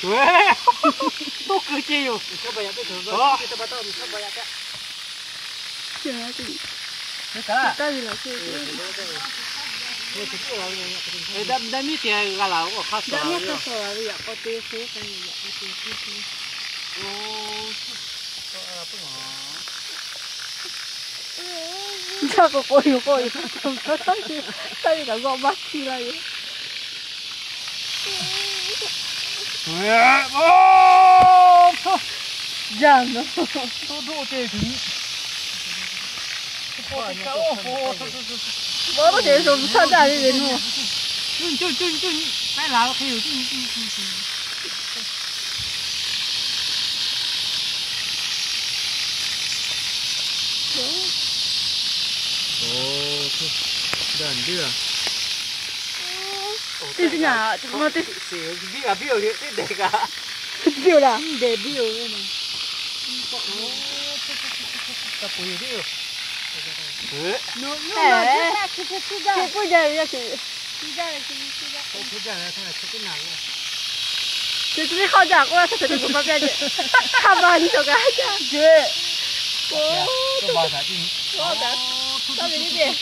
Toˇ keu ce yoˬ. Daꞈ miˉ te g'a laˬ k'o hk'a suh ve yoˬ. Jaˇ k'o k'oˆ yoˬ, k'oˆ yoˬ. Taˇ ve kaꞈ g'awˆ maˇ hkiˇ laˇ yoˬ. Jaˇ nawˬ. Bawˇ teˇ ceuˬ shaˉ jaˇ ve ve nu. Teˇ nyi ma teˇ biˇ g'a biˇ-oˬ, teˇ dehꞈ kaꞈ biˇ-oˬ laˇ. Teˇ dehꞈ biˇ-oˬ ve. Ka pui yoˬ. Chi pui jaˇ ve yaˇ ceuˬ. Chi teˇ hk'aw jaˇ k'oˆ la, hk'a cawˬ teˇ pawˆ maˇ pehˇ ce. Hk'a ma nyi cawˬ kaꞈ jaˇ ce. K'o, kaꞈ, taˇ ve teˇ teˇ.